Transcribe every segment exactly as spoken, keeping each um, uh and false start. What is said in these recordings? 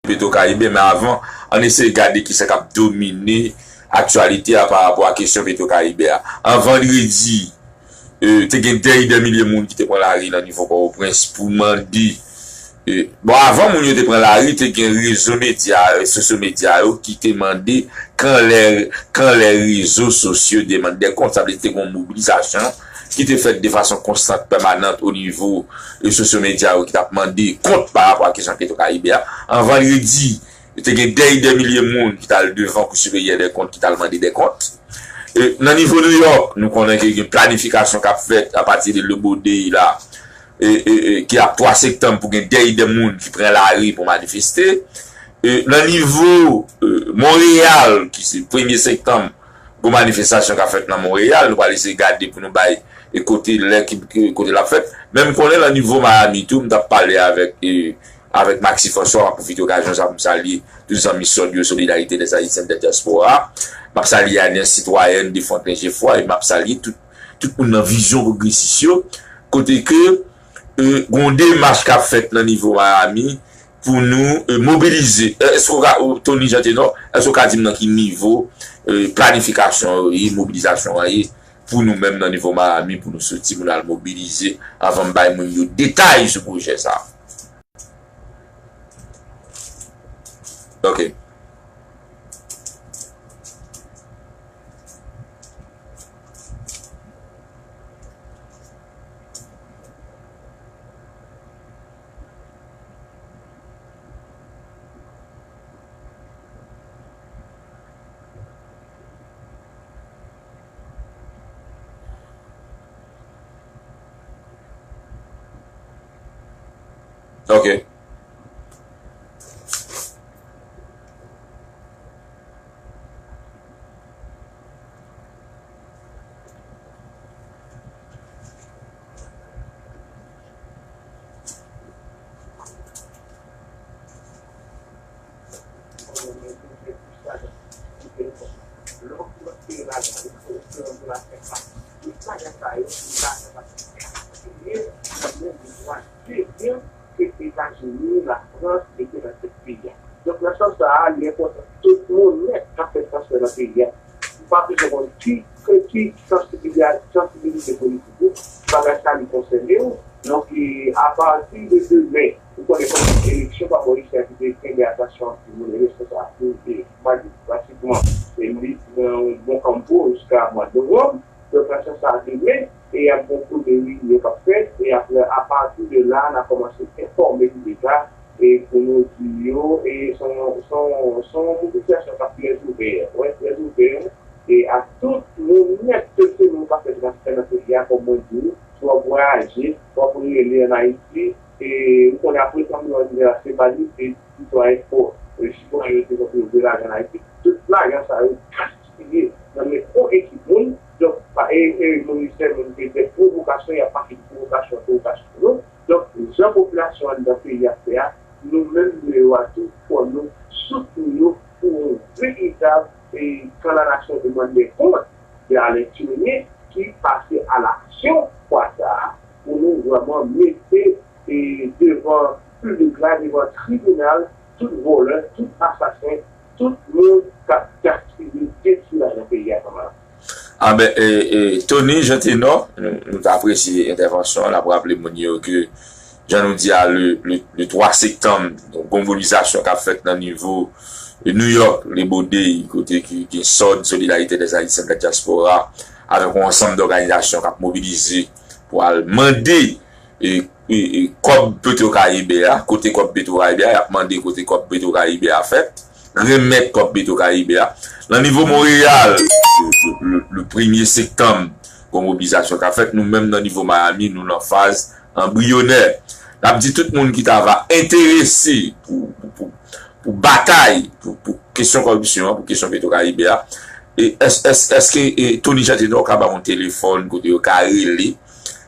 Petro Caribe, men avan, ann eseye gade kisa k ap domine aktyalite a pa rapò a kesyon Petro Caribe a. An vandredi, e, te gen dèy dè milye moun ki te pran lari nan nivo Pòtoprens pou mande, e, bon, avan moun yo te pran lari, te gen rezo medya, e, sosyo medya yo ki te mande kanlè, kanlè rezo sosyo de mande dè kont, sa vle di te gen yon mobilizasyon ki te fèt de fason konstant, pèmanant o nivo, e, sosyo medya yo ki t ap mande kont pa rapò a kesyon Petro Caribe a. An vandredi, te gen dèy dè milye moun ki t al devan Kou Siperyè dè Kont, ki t al mande dè kont. E, nan nivo New York, nou konnen ke gen planifikasyon k ap fèt apati de Labor Day la, e, e, e, ki ap twa septanm pou gen dèy dè moun ki pran lari pou manifeste. E, nan nivo, e, Monreyal, ki se premye septanm, gon manifestasyon k ap fèt nan Monreyal, nou pral eseye gade pou nou bay, e, kote lè ki, ki, kote l ap fèt. Men m konnen nan nivo Miami tou, m t ap pale avèk, e, avèk Maxi François, m ap pwofite okazyon sa pou m salye tout zanmi sòd yo, Solidarité des Haïtiens de Diaspora. M ap salye Alliance Citoyenne de Franklin Geffrard, e m ap salye tout, tout moun nan Vizyon Pwogresis yo, kote ke, e, gon demach k ap fèt nan nivo Miami pou nou, e, mobilize. E, èske w ka, ou, Tony Jean Tenor, èske w ka di m nan ki nivo, e, planifikasyon yo ye, mobilizasyon an ye, pou nou menm nan nivo Miami, pou nou soti, pou n al mobilize, avan m bay moun yo detay sou pwojè sa a? Ok. Ok. Ke Etazini, Lafrans mete nan tèt peyi a. Donk, nan sans sa a, li enpòtan tout moun nèt k ap fè transfè nan peyi a. Ou pa bezwen konn ki, ki, ki sansibilite, sansibilite politik ou, bagay sa li konsène w. Donk, e, apati de demen, ou konnen kòm eleksyon pa bò isi a ki te kenbe atansyon anpil moun, e responsab anpil de, pratikman, e li nan yon bon kanpo jiska mwa novanm. Donk, nan sans sa a, demen, e y ap gon kou de reyinyon k ap fèt, e apre, apati de la, n a kòmanse enfòme tout Leta, e pou nou di yo, e se yon, se yon, se yon mobilizasyon k ap trè ouvè, wi, trè ouvè, e a tout moun nèt ke se nou ka fè transfè nan peyi a, kòm mwen di w, si w ap vwayaje, w ap rele ann Ayiti, e ou konnen apre tranblemanntè a, se pa di, se sitwayen, sitwayen yo te kontre yo vle lajan ann Ayiti, tout lajan sa yo gaspiye nan men yon ekip moun. Donk, pa, e, e, moun misye, moun ki fè pwovokasyon, y ap pase pwovokasyon, pwovokasyon pou nou. Donk, jan popilasyon anndan peyi a fè a, nou menm, nou yo a tou, fò nou soutni yo pou yon veritab, e, kan la nasyon demande kont de Alex Tumenie ki pase a laksyon fwa sa a, pou nou vrèman mete, e, devan piblik la, devan tribinal, tout vòlè, tout asasen, tout moun k ap gaspiye, detwi lajan peyi a, kanmarad. A ben, e, e, Tony Jean Tenor, nou, nou t apresye entèvansyon an. N ap raple moun yo ke, jan nou di a, le, le, le twa septanm, donk, gon mobilizasyon k ap fèt nan nivo, e, New York, Labor Day, kote ki gen sòd Solidarité des Haïtiens de la Diaspora, avèk yon ansanm dòganizasyon k ap mobilize pou al mande, e, e, e, kòb Petro Caribe a, kote kòb Petro Caribe a, y ap mande kote kòb Petro Caribe a fèt, renmèt kòb Petro Caribe a. Nan nivo Monreyal, le, le, le, le premye septanm, gon mobilizasyon k ap fèt. Nou menm nan nivo Miami, nou nan faz anbriyonè. N ap di tout moun ki ta va enterese pou, pou, pou, pou batay, pou, pou kesyon kòripsyon an, pou kesyon Petro Caribe a, e, èske, èske, èske, e, Tony Jean Tenor ka ba yon telefòn kote yo ka rele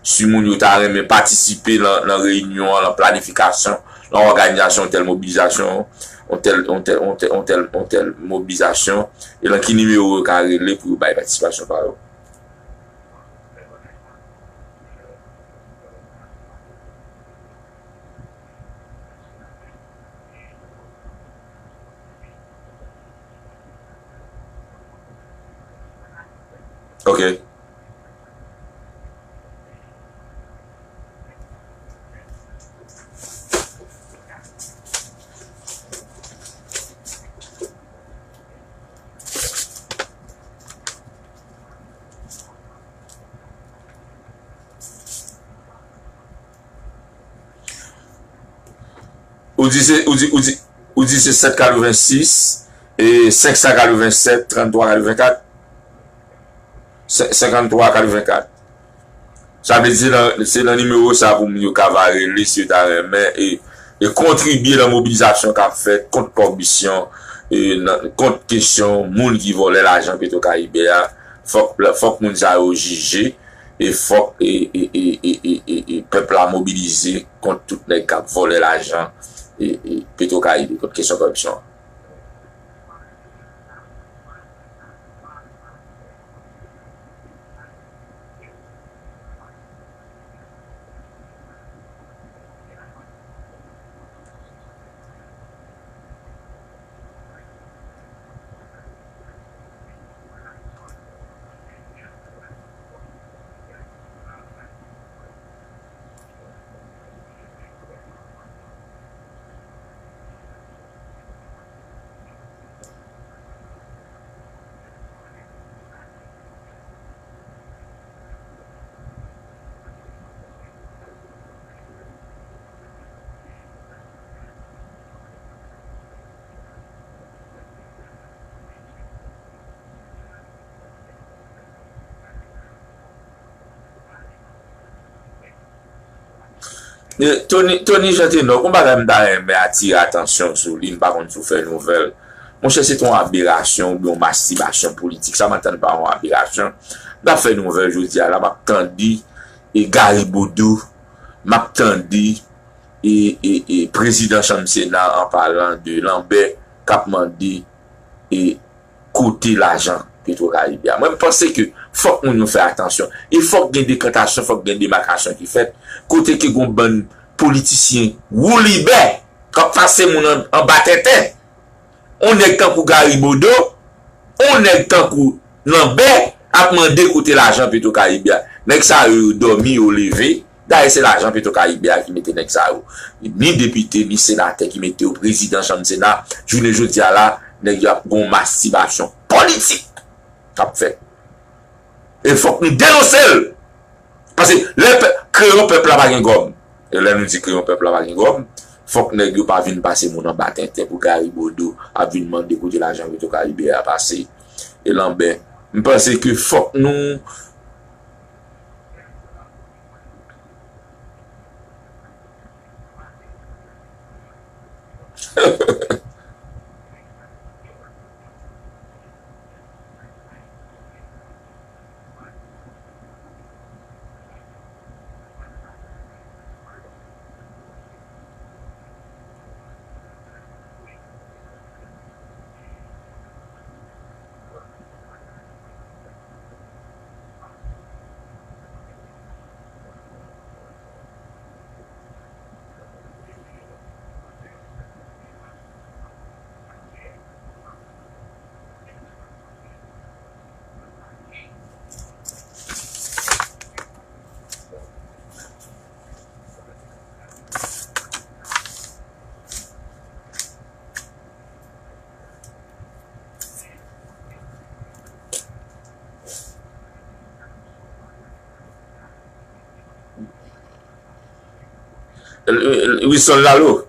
si moun yo ta renmen patisipe nan, nan reyinyon an, nan planifikasyon, nan òganizasyon yon tèl mobilizasyon, yon tèl, yon tèl, yon tèl, yon tèl, yon tèl mobilizasyon, e nan ki nimewo yo ka rele pou yo bay patisipasyon pa yo? Ok. Ou di se, ou di, ou di, ou di se sèt katrevensis, e senk san katrevennsèt, tranntwa katrevenkat? Sen-, senkanntwa katrevenkat. Sa vle di se nan, se nan nimewo sa pou moun yo ka va rele si yo ta renmen e, e kontribye nan mobilizasyon k ap fèt kont kòripsyon, e nan, kont kesyon moun ki vòlè lajan Petro Caribe a. Fòk, fòk moun sa yo jije, e fòk, e, e pèp la mobilize kont tout nèg k ap vòlè lajan, e, e Petro Caribe, kont kesyon kòripsyon an. E, Tony, Tony Jean Tenor, gon bagay m ta renmen atire atansyon sou li, m pa konn si w fè nouvèl. Monchè, se te yon aberasyon oubyen yon mastibasyon politik. Sa m ap tann pa yon aberasyon. M t ap fè nouvèl jodi a la, m ap tande, e, Gary Bodeau, m ap tande, e, e, e, prezidan Chanm Sena an palan de Lambert k ap mande, e, kote lajan Petro Caribe a. Mwen, m panse ke fòk moun yo fè atansyon. E fòk gen dekantasyon, fòk gen demakasyon ki fèt. Kote ke gon bann politisyen woulibè k ap pase moun an, anba tenten. On nèg tankou Gary Bodeau, on nèg tankou Lambert ap mande kote lajan Petro Caribe a. Nèg sa yo, yo dòmi, yo leve. Dayè, se lajan Petro Caribe a ki mete nèg sa yo. Ni depite, ni senatè ki mete yo prezidan chanm Sena. Jounen jodi a la, nèg yo ap gon mastibasyon politik k ap fèt. E fòk nou denonse l. Paske lè pè-, kreyon pèp la pa gen gòm. E lè nou di kreyon pèp la pa gen gòm, fòk nèg yo pa vin pase moun anba tenten pou Gary Bodeau ap vin mande kote lajan Petro Caribe a pase. E Lambert, m panse ke fòk nou Wilson Lalo.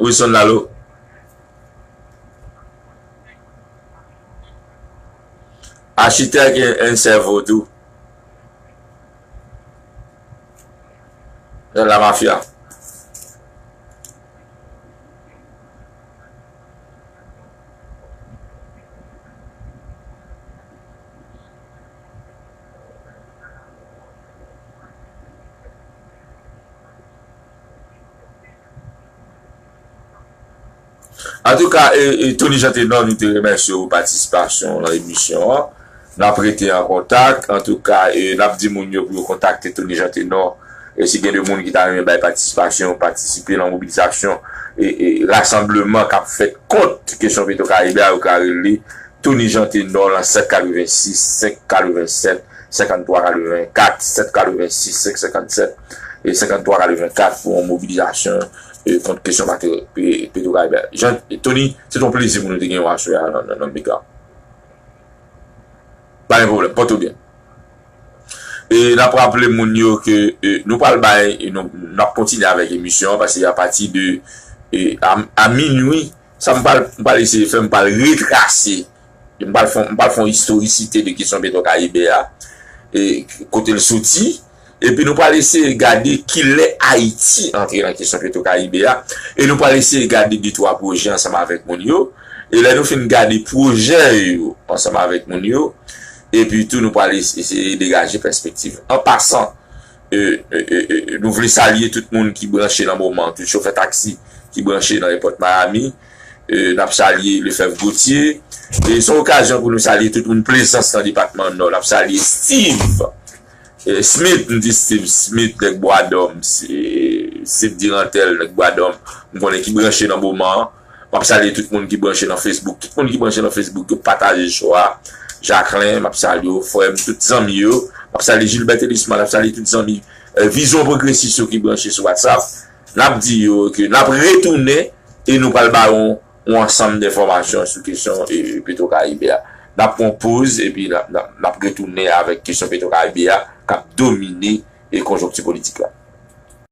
Wilson Lalo. Achitèk and, and Servo tou. Nan la mafya. Antouka, e, e, Tony Jean Tenor, nou te remèsye w pou patisipasyon w nan emisyon an. N ap rete an kontak. Antouka, e, n ap di moun yo pou yo kontakte Tony Jean Tenor. E si gen de moun ki ta renmen bay patisipasyon, patisipe nan mobilizasyon e, e rasanbleman k ap fèt kont kesyon Petro Karibe a, yo ka rele Tony Jean Tenor nan sèt katrevensis, senk katrevensèt, senkanntwa katrevenkat, sèt katrevensis, senk senkannsèt e senkanntwa katrevenkat pou yon mobilizasyon e, kont kesyon Petro Karibe a. Jean, Tony, se t on plezi pou nou te gen w aswè a nan, nan, nan Mega. Pa gen pwoblèm, pòte w byen. E n ap raple moun yo ke e, nou pral bay, e nou, n ap kontinye avèk emisyon an, paske apati de e, a, a minwi, sa m pral, m pral eseye fè, m pral retrase, m pral fè, m pral fè yon istorisite de kesyon Petro Karibe a, e kote l soti, epi nou pral eseye gade kilè Ayiti antre nan kesyon Petro Karibe a, e nou pral eseye gade de twa pwojè ansanm avèk moun yo, e lè nou fin gade pwojè yo ansanm avèk moun yo, epi tou nou pral es- eseye degaje pèspektiv. An pasan, e, e, e, e, nou vle salye tout moun ki branche nan moman, tout chofè taksi ki branche nan Èpòt Miami, e, n ap salye Lefèv Gauthier, e se yon okazyon pou nou salye tout moun Plezans nan depatman Nò, n ap salye Steve e, Smith, m di Steve Smith, nèg Bwadòm, Steve Dirantel, nèg Bwadòm, m konnen ki branche nan moman an. M ap salye tout moun ki branche nan Facebook. Tout moun ki branche nan Facebook, yo pataje show a. Jacquelin, m ap salye w, frè m, tout zanmi yo. M ap salye Gilbert Elisma, m ap salye tout zanmi e, Vizyon Pwogresis yo ki branche sou WhatsApp. N ap di yo ke n ap retounen e nou pral ba yon yon ansanm enfòmasyon sou kesyon e, Petro Karibe a. N ap pran poz epi n ap, n ap, n ap retounen avèk kesyon Petro Karibe a k ap domine e konjonkti politik la.